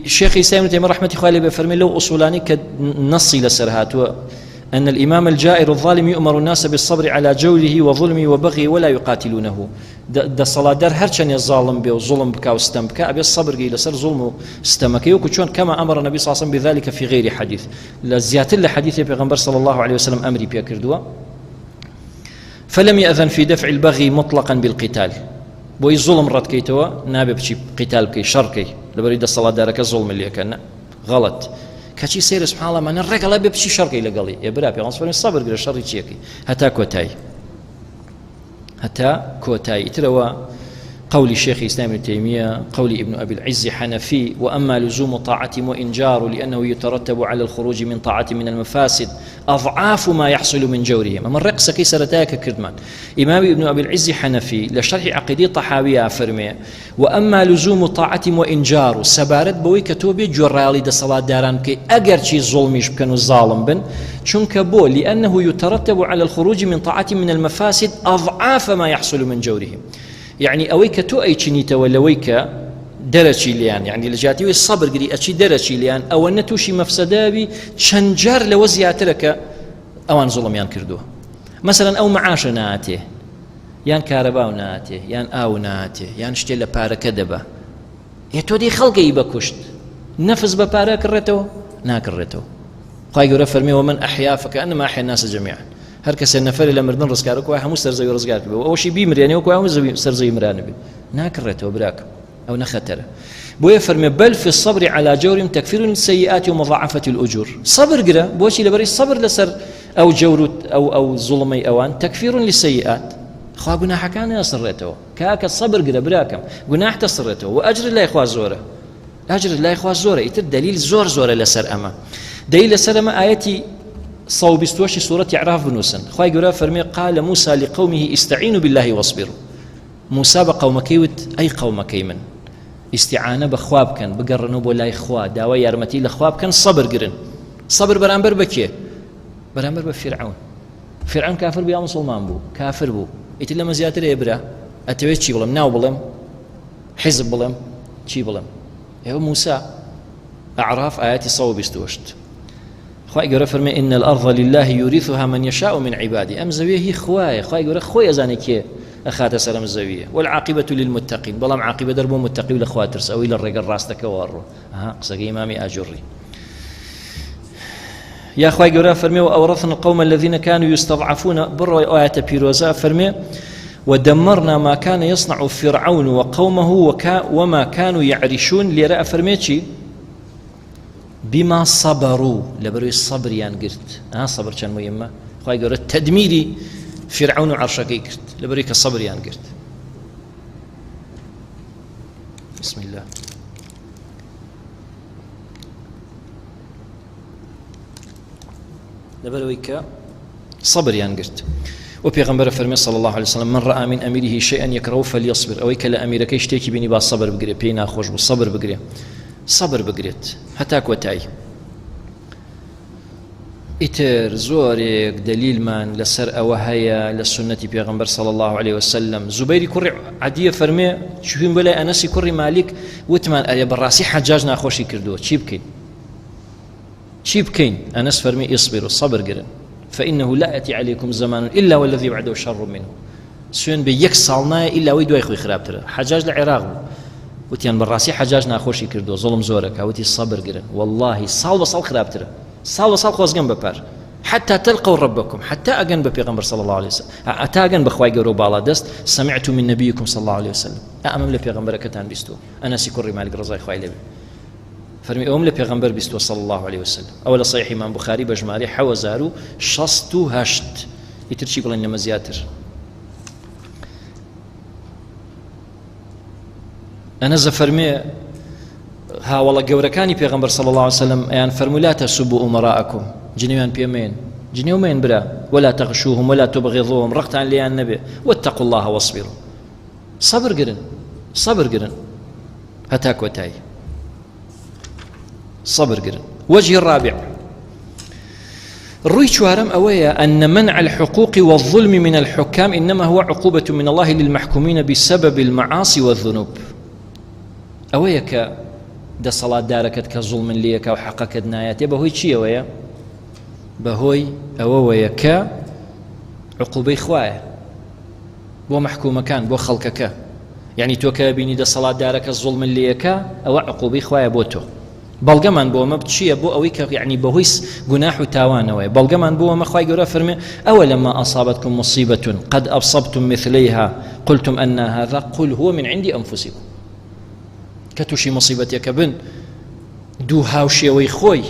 شيخ إسلام ابن تيمية رحمة الله عليه فەرمی لەو ئوسولانی کە نصي لەسەر هاتووە أن الإمام الجائر الظالم يؤمر الناس بالصبر على جوره وظلمه وبغيه ولا يقاتلونه دەسەڵاتدار هەرچەندێ زاڵم بێ و زوڵم بکا و ستەم بکا ئەبێ سەبر گەی لەسەر زوڵم و ستەمەکەی وەکو چۆن کەما ئەمر النبی صلی الله علیه وسلم بذلك في غير حديث لە زیاتر لە حەدیثێ پێغەمبەر صلی الله علیه وسلم ئەمری پێ کردووە فلم يأذن في دفع البغي مطلقا بالقتال بۆی زوڵم ڕەتکەیتەوە نابێ بچی قیتال بکەی شەڕکەی لەبەری دەسەڵاتدارەکە زوڵم لێکە غەڵەت. کەچی سەیرە سبحان الله مانە ڕێگەڵە بێ بچی شەڕکەی لەگەڵی ئێ برا پێغەمبەر فەرمی سەبر گرە شەڕی چیەکەی هەتا کۆتایی هەتا کۆتایی ئیترەوە قول شيخ إسلام ابن تيمية قول ابن أبي العز حنفي وأما لزوم طاعة وإنجار لأنه يترتب على الخروج من طاعة من المفاسد أضعاف ما يحصل من جورهم أما الرقص كي سرتاك كردمان إمام ابن أبي العز حنفي لشرح عقيدة طحاوية فرمي وأما لزوم طاعة وإنجار سەبارەت بەوەی کە تۆ بێ گوێڕایەڵی دەسەڵاتداران بکەی ئەگەرچی زوڵمیش بکەن و زاڵم بن چونکە بۆ لأنه يترتب على الخروج من طاعة من المفاسد أضعاف ما يحصل من جورهم یعنی ئەوەی کە تۆ ئەیچنیتەوە لەوەی کە دەرەچی لیان یعنی لە جیاتیەوەی سەبر گری ئەچی دەرەچی لیان ئەوە نەتوشی مەفسەدەبی چەند جار لەوە زیاترە کە ئەوان زوڵمیان کردووە مەسەلەن ئەو معاشە ناتێ یان کارەبا و ناتێ یان ئاو ناتێ یان شتێ لە پارەکە دەبە ئێ تۆ دەی خەڵکەی بەکوشت نەفس بە پارە کڕێتەوە ناکڕێتەوە خوای گەورە فەرمی ومن أحيا فكأنما أحيا الناس جميعا هەر کەسێ نەفەری لە مردن ڕزگار وەکو هەموو سەرزەوی ڕزگار کرد ئەوەشی بیمرێنێ وەکو هەموو زەوی سەرزەوی مرانە بێ ناکڕێتەوە براکەم ئەو نەخەتەرە بۆیە فەرمێ بل في الصبر على جور تكفير السيئات ومضاعفة الأجور صبر گرە بۆچی لەبەری صبر لەسەر ئەو جەور و ئەو ئەو زوڵمەی ئەوان تكفير للسيئات خوا گوناحەکان ئەسڕێتەوە کاکە صبر گرە براکەم گوناح تەسڕێتەوە و ئەجر لای خوا زۆرە ئەجر لای خوا زۆرە ئیتر دلیل زۆر زۆرە لەسەر ئەمە دلیل لەسەر ئەمە ئاەتی 128 سورة عراف بنووسن خوای گەورە فەرمی قال موسى لقومه استعينوا بالله واصبروا موسا بە قەومەکەی وت، ئەی قەومەکەی من، ئیستیعانە بە خوا بکەن، بگەڕنەوە بۆ لای خوا، داوای یارمەتی لە خوا بکەن، سەبر گرن. سەبر بەرامبەر بە کێ؟ بەرامبەر بە فیرعەون. فیرعەون کافر بوو یا موسڵمان بوو؟ کافر بوو. ئیتر لەمە زیاتر ئێ برا، ئەتەوێت چی بڵێم؟ ناو بڵێم؟ حیزب بڵێم؟ چی بڵێم؟ ئێوە موسا، ئەعراف ئایەتی 128. خوای گەورە فەرمی ان الارض لله یورثها من یشاء من عباده ئەم زەویە هی خوایە خوای گەورە خۆی ئەزانێ کێ ئەخاتە سەر ئەم زەویە والعاقبة للمتقین بەڵام عاقبە دەر بۆ متقی و لە خوا ترس ئەوەی لە ڕێگە ڕاستەکەوە ڕۆ ها قسەکەی ئیمامی ئاجوڕی یا خوای گەورە فەرمی و ئەوڕثنا القوم الذين كانوا يستضعفون بڕۆی ئاەتە پیرۆزە فەرمێ ودمرنا ما كان يصنع فرعون وقومه وكا وما كانوا يعرشون لێرە ئەفەرمێ چی بما صبروا لەبەرەوەی سەبریان گرت ئا سەبر چەند مهمە خوای گەورە تەدمیری فیرعەون و عەرشەکەی کرد لەبەرەوەی کە سەبریان گرت بسم الله لەبەرەوەی کە سەبریان گرت و پێغەمبەر فەرمی صلی الله عليه وسلم من رأى من أميره شيئا يكره فليصبر ئەوەی کە لە ئەمیرەکەی شتێکی بینی با سەبر بگرێ پێی ناخۆش بوو سەبر بگرێ سەبر بگرێت هەتا کۆتایی ئیتر زۆرێک دەلیلمان لەسەر ئەوە هەیە لە سنەتی پێغمبەر صلی الله عليه وسلم زوبەیری کوڕی عەدیە فەرمێ چوین بۆ لای ئەنەسی کوڕی مالیک وتمان ئەرێ بەڕاستی حەجاج ناخۆشی کردووە چی بکەین چی بکەین؟ ئەنەس فەرمی اصبروا سەبر گرن فإنه لا يأتي عليكم زمان إلا والذي بعده شر منه سوێن بێ یەک ساڵ نایە ئیلا وەی دوای خۆی خراپترە حەجاج لە عێراق بوو وتیان بەڕاستی حەجاج ناخۆشی کردووە زوڵم زۆرەکە وتی سەبر گرن واللهی ساڵ بە ساڵ خراپترە ساڵ بە ساڵ خۆزگەم بە پار حتى تلقوا ربكم حتى أجن بپیغمبر صلى الله عليه وسلم حتى أجن بخواي قرو بالا دست سمعت من نبيكم صلى الله عليه وسلم أمام لپیغمبر كتان بيستو أنا سيكون مالك رضاي خواي لبي فەرمی ئەوم لە پێغەمبەر بیستوە صلی اللە علیە وسلم ئەوە لە صحیح ئیمام بوخاری بە ژمارەی 7068 ئیتر چی بڵێن لەمە زیاتر ئەنەس دەفەرمێ هاوڵە گەورەکانی پێغەمبەر صلی الله علیه وسلم ئەیان فەرموو لا تسبوا امراءکم جنێویان پێ مەیەن جنێو مەیەن برا ولا تغشوهم ولا تبغضوهم ڕقتان لێیان نەبێ واتقوا الله واصبروا صبر گرن صبر گرن هەتا کۆتایی صبر گرن وجه الرابع ڕووی چوارەم ئەوەیە أن منع الحقوق والظلم من الحكام إنما هو عقوبة من الله للمحكومين بسبب المعاصي والذنوب ئەوەیە کە دەسەڵاتدارەکەت کە زوڵمن لەکە و حەقەکەت نایەتێ بەهۆی چیەوەیە بەهۆی ئەوەوەیە کە عقوبەی خوایە بۆ مەحکومەکان بۆ خەڵکەکە یعنی تۆ کە بینی دەسەڵاتدارەکە زوڵمت لێیەکا ئەوە عقوبەی خوایە بۆ تۆ بەڵگەمان بۆ ئەمە چییە بۆ ئەوەی کە یعنی بەهۆی گوناح و تاوانەوەی بەڵگەمان بۆ ئەمە خوای گەورە فەرمێ ئەوە لەما ئەصابتكم مصیبة قد أصبتم مثليها قلتم أن هذا قل هو من عند أنفسكم کە تووشی مصیبەتێکە بن دوو هاوشێوەی خۆی.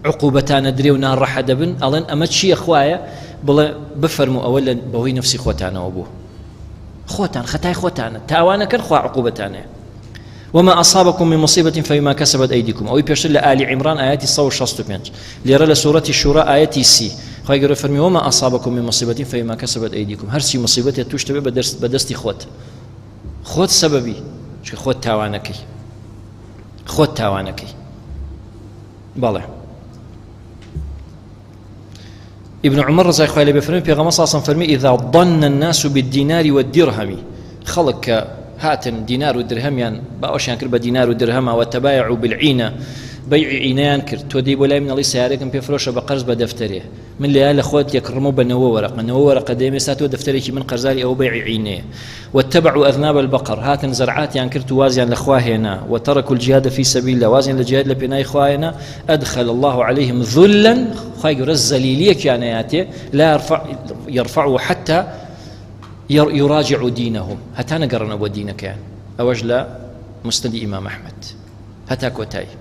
عقوبەتانە درێ و ناڕەحە دەبن ئەڵێن ئەمە چییە خوایە بڵێ بفەرمو ئەوە لە بەهۆی نفسی خۆتانەوە بوو خۆتان خەتای خۆتانە تاوانەکەن خوا عقوبەتانەیە وما أصابكم من مصيبة فبما كسبت أيديكم أو پێشتر لە آل عمران آياتي 165 لێرە لە سورەتی شورا ئاەتی سی خی گەورە فەرمی وما أصابكم من مصيبة فبما كسبت أيديكم هەرچی مصیبەتێ توش دەبێ بەدەستی خۆت خۆت سەبەبی چونکە خۆت تاوانەکەی خۆت تاوانەکەی بەڵێ ابن عمر رضي الله عنه فەرمی پێغەمبەر صلی الله فەرمی إذا ضن الناس بالدينار والدرهم خەڵک کە هاتن دینار و درهەمیان باوەشیان کرد بە دینار و درهەمە وتبايعوا بالعینە بەیعی عینەیان کرد تۆ دێی بۆ لای من ئەڵێی سیارێکم پێ فرۆشە بە قەرز بە دەفتەرێ من لێیا لە خۆت یەکڕم و بە نەوە وەرەقە نەوە وەرەقە دێم ئێستا تۆ دەفتەرێکی من قەرزاری ئەوە بەیعی عینەیە واتبعوا أذناب البقر هاتن زرعاتیان کرد و وازیان لە خوا هێنا وتركوا الجهاد في سبيل الله وازیان لە جهاد لە پێناوی خوا هێنا أدخل الله عليهم ذلا خوای گەورە زەلیلیەکیان ئەیاتێ لا يرفع يرفعه حتى يراجعوا دينهم هەتا نەگەڕنەوە بۆ دینەکەیان ئەوەش لە مستندی ئیمام ئەحمەد هەتا کۆتایی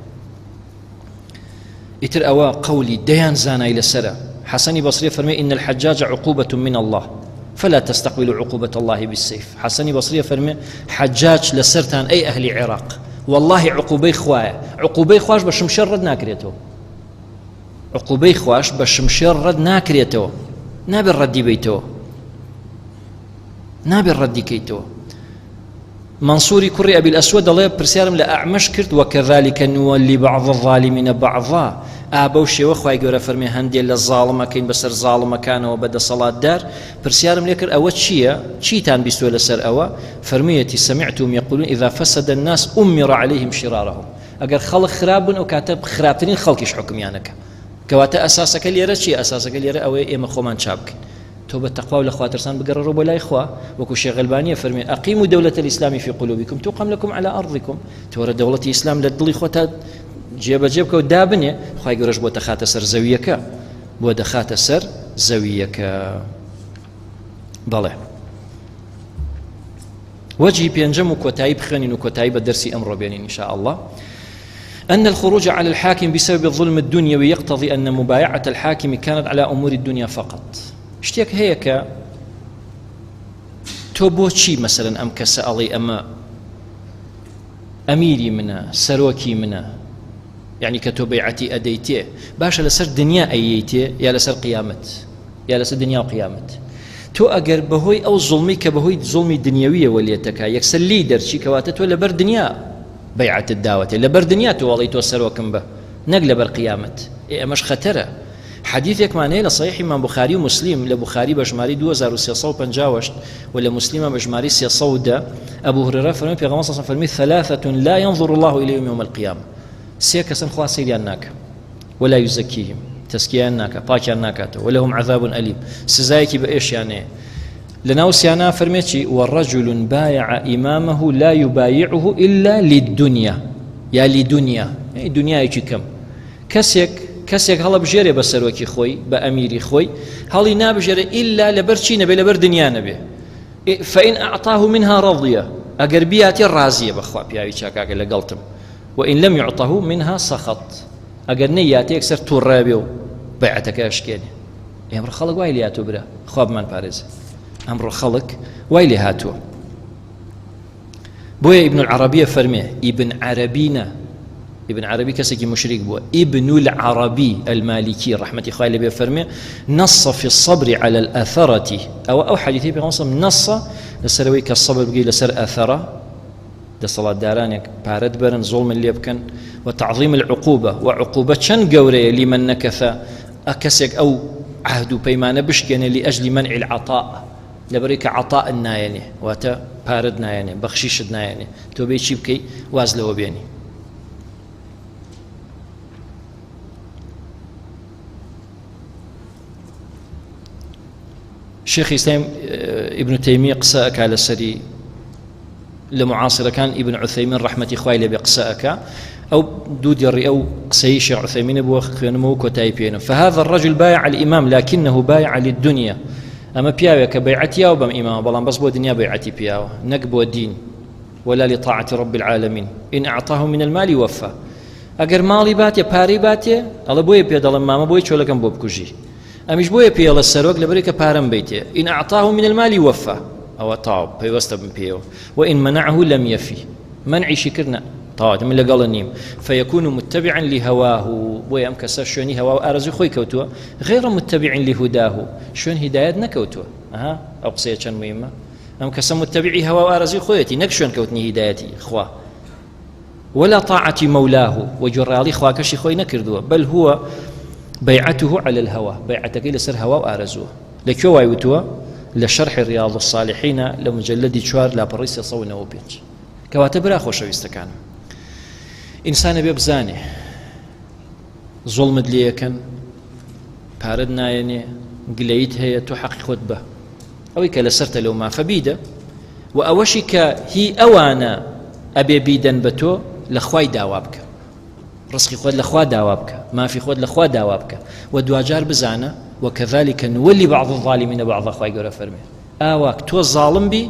ئیتر ئەوە قەولی دەیان زانای لەسەرە حەسەنی بەصری فەرمی إن الحجاج عقوبة من الله فلا تستقبلوا عقوبة الله بالسيف حەسەنی بەصری فەرمی حجاج لەسەرتان ئەی ئەهلی عێراق والله عقوبەی خوایە عقوبەی خواش بە شمشێر ڕەت ناکرێتەوە عقوبەی خواش بە شمشێر ڕەت ناکرێتەوە نابێت ڕەدی بیتەوە نابێت ڕەدی کەیتەوە مەنسوری کوڕی ئەبی الئەسوەد دەڵێ پرسیارم لە ئەعمەش کرد وکذلک نولی بعض الظالمین بعضا ئا بەو شێوە خوای گەورە فەرمێ هەندێ لە زاڵمەکەین بەسەر زاڵمەکانەوە بە دەسەڵاتدار پرسیارم لێ کرد ئەوە چییە چیتان بیستوە لەسەر ئەوە فەرموویەتی سمعتم یقولون اذا فسد الناس امر عليهم شرارهم ئەگەر خەڵک خراپ بوون ئەو کاتە خراپترین خەڵکیش حکمیانەکە کەواتە ئەساسەکە لێرە چییە ئەساسەکە لێرە ئەوەیە ئێمە خۆمان چاک بکەین تۆ بە تەقوا و لە خواترسان بگەڕێڕەوە بۆ لای خوا وەکو شێخ ئەلبانیە فەرمی أقيموا دولة الإسلام في قلوبكم تقم لكم على أرضكم تۆرە دەوڵەتی ئیسلام لە دڵی خۆتا جێبەجێ بکە و دابنێ خوای گەورەش بۆ دەخاتە سەر زەویەکە بۆ دەخاتە سەر زەویەکە بەڵێ وەجهی پێنجەم و کۆتایی بخوێنین و کۆتایی بە دەرسی ئەمڕۆ بێنین إن شاء الله أن الخروج على الحاكم بسبب الظلم الدنيوي يقتضي أن مبايعة الحاكم كانت على أمور الدنيا فقط شتێک هەیە کە تۆ بۆچی مەسەرەن ئەم کەسە ئەڵێ ئەمە ئەمیری منە سەرۆکی منە یعنی کە تۆ بەیعەتی ئەدەیتێ باشە لەسەر دنیا ئەیەیتێ یا لەسەر قیامەت یا لەسەر دنیا و قیامەت تۆ ئەگەر بەهۆی ئەو زوڵمی کە بەهۆی زوڵمی دنیاویەوە لێتەکە یەکسەر لی دەرچی کەواتە تۆ لەبەر دنیا بەیعەتت داوەتێ لەبەر دنیا تۆ ئەڵێی تۆ سەرۆکم بە نەک لەبەر قیامەت ئێ ئەمەش خەتەرە حەدیثێکمان هەیە لە صحیح ئیمام بخاری و مسلم لە بخاری بە ژمارەی 2358 و لە مسلمە بە ژمارەی 310 ئەبو هرێرە فەرمی پێغەمبەر صلی الله فەرمی ثلاثة لا ينظر الله إليهم يوم القيامة سێ کەسن خوا سەیریان ناکە ولا يزكيهم تەزکیەیان ناکا پاکیان ناکاتەوە ولهم عذاب أليم سزایەکی بە ئێشیان هەیە لەناو سیانە فەرمێ چی ورجل بايع إمامه لا يبايعه إلا للدنيا یا لدنيا دنیایەکی کەم کەسێک کەسێک هەڵەبژێرێ بە سەرۆکی خۆی بە ئەمیری خۆی هەڵی نابژێرێ ئللا لەبەر چی نەبێ لەبەر دنیا نەبێ فإن أعطاه منها رضي ئەگەر بیاتێ ڕازیە بەخوا پیاوی چاکاکە لەگەڵتم وإن لم يعطه منها سخط ئەگەر نەیاتێ یەکسەر توڕە بێ و بەیعەتەکە ئەشکێنێ ئێمڕۆ خەڵک وای لێ هاتووە برا خوا بمان پارێزێ ئەمڕۆ خەڵک وای لێ هاتووە بۆیە ئیبن العربیە فەرمێ ئیبن عەرەبی نە ئیبن عەرەبی کەسێکی مشریک بووە ئیبن العربی المالکی ڕەحمەتی خوای لێ بێ فەرمێ نص في الصبر على الأثرة ئەوە ئەو حەدیثەی پێغەمبەر نص لەسەرەوەی کە سەبر بگەی لەسەر ئەثەرە دەسەڵاتدارانێک پارەت بەرن زوڵمت لێ بکەن و تعظیم العقوبە و عقوبە چەند گەورەیە لمن نەکەث ئە کەسێک ئەو عهد و پەیمانە بشکێنێ لأجل منع العطاء لەبەرەی کە عطاء نایەنێ واتە پارەت نایەنێ بەخشیشت نایەنێ تۆ بێ چی بکەی واز لەوە بێنی شێخی ئیسلام ئیبن تەیمیە قسە ئەکا لەسەری لە معاصرەکان ئیبن عوثەیمین ڕەحمەتی خوای لێبێ قسە ئەکا ئەو دوو دێڕی ئەو قسەی شێخ عوثەیمینە بووە خوێنمەوە کۆتایی پێێنم فهذا الرجل بايع الإمام لكنه بايع للدنيا ئەمە پیاوێک کە بەیعەتیاوە بەم ئیمامە بەڵام بەس بۆ دنیا بەیعەتی پیاوە نەک بۆ دین ولا لطاعة رب العالمين إن أعطاه من المال وفى. ئەگەر ماڵی باتێ پارەی باتێ ئەڵێ بۆیە پێ دەڵێم مامە بۆی چۆلەکەم بۆ بکوژی ئەمیش بۆیە پێڵە سەرۆک لەبەرێک کە پارەم بیتێ إن أعطاه من المال وفى ئەوە تاو پەیوەستە بم پێیەوە وإن منعه لم يفي منعیشی کرد نە تەواو من لەگەڵ نیم فيكون متبعا لهواه بۆیە ئەم کەسە شوێنی هەوا و ئارەزوی خۆی کەوتووە غير متبع لهداه شوێن هیدایەت نەکەوتووە ئەها ئەو قسەیە چەند مهمە ئەم کەسە متبعی هەوا و ئارەزوی خۆیەتی نەک شوێن کەوتنی هیدایەتی خوا ولا طاعة مولاه و گوێڕایەڵی خواکەشی خۆی نەکردووە بل هو بيعته على الهوى بەیعەتەکەی لەسەر هەوا و ئارەزووە لە کوێ وای وتووە لە شەرحی ریاض الصالحین لە مجلدی چوار لاپەڕەی 395 کەواتە برا خۆشەویستەکانم ئینسانە بێ بزانێ زوڵمت لێیەکەن پارەت نایەنێ گلەیت هەیە تۆ حەقی خۆت بە ئەوەی کە لەسەرتە لەو مافە بیدە و ئەوەشی کە هی ئەوانە ئەبێ بیدەن بە تۆ لە خوای داوا بکە ڕزقی خۆت لە خوا داوا بکە مافی خۆت لە خوا داوا بکە و دواجار بزانە وكذلك نولي بعض الظالمين بعض خوای گەورە فەرمێ ئاوا تۆ زاڵم بی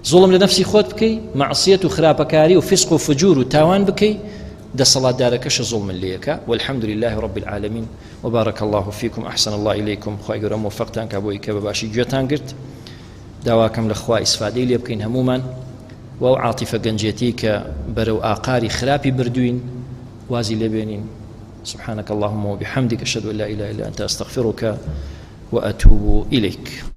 زوڵم لە نەفسی خۆت بکەی مەعسیەت و خراپەکاری و فسق و فجور و تاوان بکەی دەسەڵاتدارەکەشە زوڵمت لێیەکا والحمد لله رب العالمین وبارک الله فیکم احسن الله الیکم خوای گەورە مۆفەقتان کا بۆی کە بە باشی گوێتان گرت داواکەم لە خوا ئیسفادەی لێ بکەین هەمومان و ئەو عاتیفە گەنجێتی کە بەرەو ئاقاری خراپی بردوین وازی لێبێنین سبحانك اللهم وبحمدك أشهد أن لا إله إلا أنت أستغفرك وأتوب إليك.